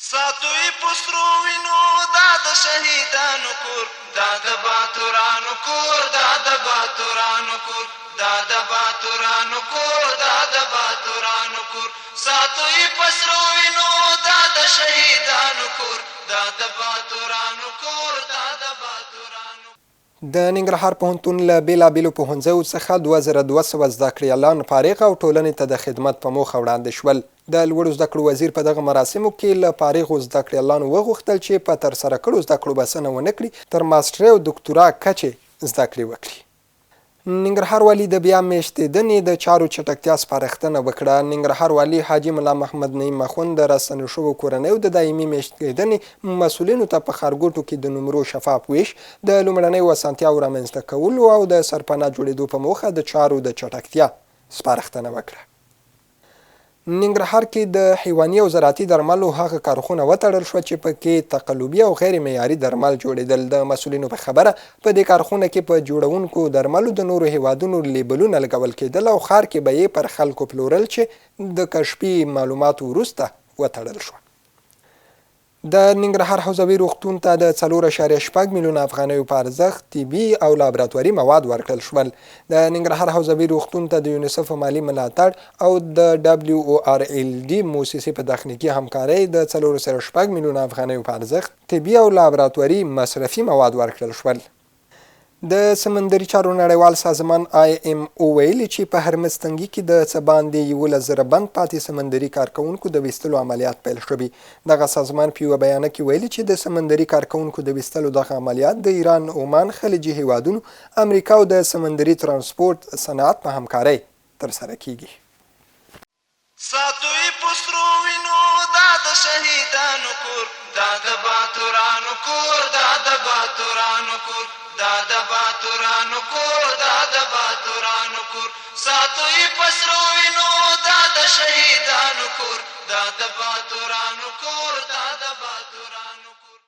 ساتو یې په سرو وینو دا د شهیدانو کور، دا د باتورانو کور، دا د باتورانو کور، دا د باتورانو کور، دا د باتورانو کور. ساتو یې په سرو وینو دا د شهیدانو کور، دا د باتورانو کور، دا د باتورانو. د ننګرهار پوهنتون له بېلابېلو پوهنځیو څخه 2200 زده کړیالان فارغ او ټولنې ته د خدمت په موخه وړاندې شول. د لوړو زده کړو وزیر په دغه مراسمو کې له فارغو زده کړیالانو وغوښتل چې په ترسره کړو زده کړو بسنه ونه کړي، تر ماسټرۍ او دوکتورا کچې زده کړې وکړي. ننګرهار والي د بیا مېشتېدنې د چارو چټکتیا سپارښتنه وکړه. ننګرهار والي حاجي ملا محمد نعیم اخوند د راستنو شوو کورنیو د دایمي مېشت کېدنې مسؤلینو ته په ښارګوټو کې د نمرو شفاف وېش، د لومړنیو اسانتیاوو رامنځته کولو او د سرپناه جوړېدو په موخه د چارو د چټکتیا سپارښتنه وکړه. ننګرهار کې د حیواني او زراعتي درملو هغه کارخونه وتړل شوه چې په کې تقلبي او غیر معیاري درمل جوړېدل. د مسؤلینو په خبره په دې کارخونه کې په جوړونکو درملو د نورو هېوادونو لیبلونه لګول کېدل او ښار کې به یې پر خلکو پلورل چې د کشفي معلوماتو وروسته وتړل شوه. د ننګرهار حوزوي روغتون ته د 4.6 میلیونه افغانیو په ارزښت طبي او لابراتواري مواد ورکړل شول. د ننګرهار حوزوي روغتون ته د یونیسف په مالي ملاتړ او د WORLD موسسې په تخنیکي همکارۍ د 4.6 میلیونه افغانیو په ارزښت طبي او لابراتواري مصرفي مواد ورکړل شول. د سمندري چارو نړیوال سازمان آی ایم او ویلي چې په هرمز تنګي کې د څه باندې 11,000 بند پاتې سمندري کارکوونکو د ویستلو عملیات پیل شوي. دغه سازمان په یوه بیانه کې ویلي چې د سمندري کارکوونکو د ویستلو دغه عملیات د ایران، عمان، خلیجي هیوادونو، امریکا او د سمندري ترانسپورت صنعت په همکارۍ ترسره کیږي. ساتو یې په سرو وینو دا د شهیدانو کور، دا د باتورانو کور، دا د باتورانو کور، دا د باتورانو کور، دا د باتورانو کور. ساتو یې په سرو وینو دا د شهیدانو کور، دا د باتورانو.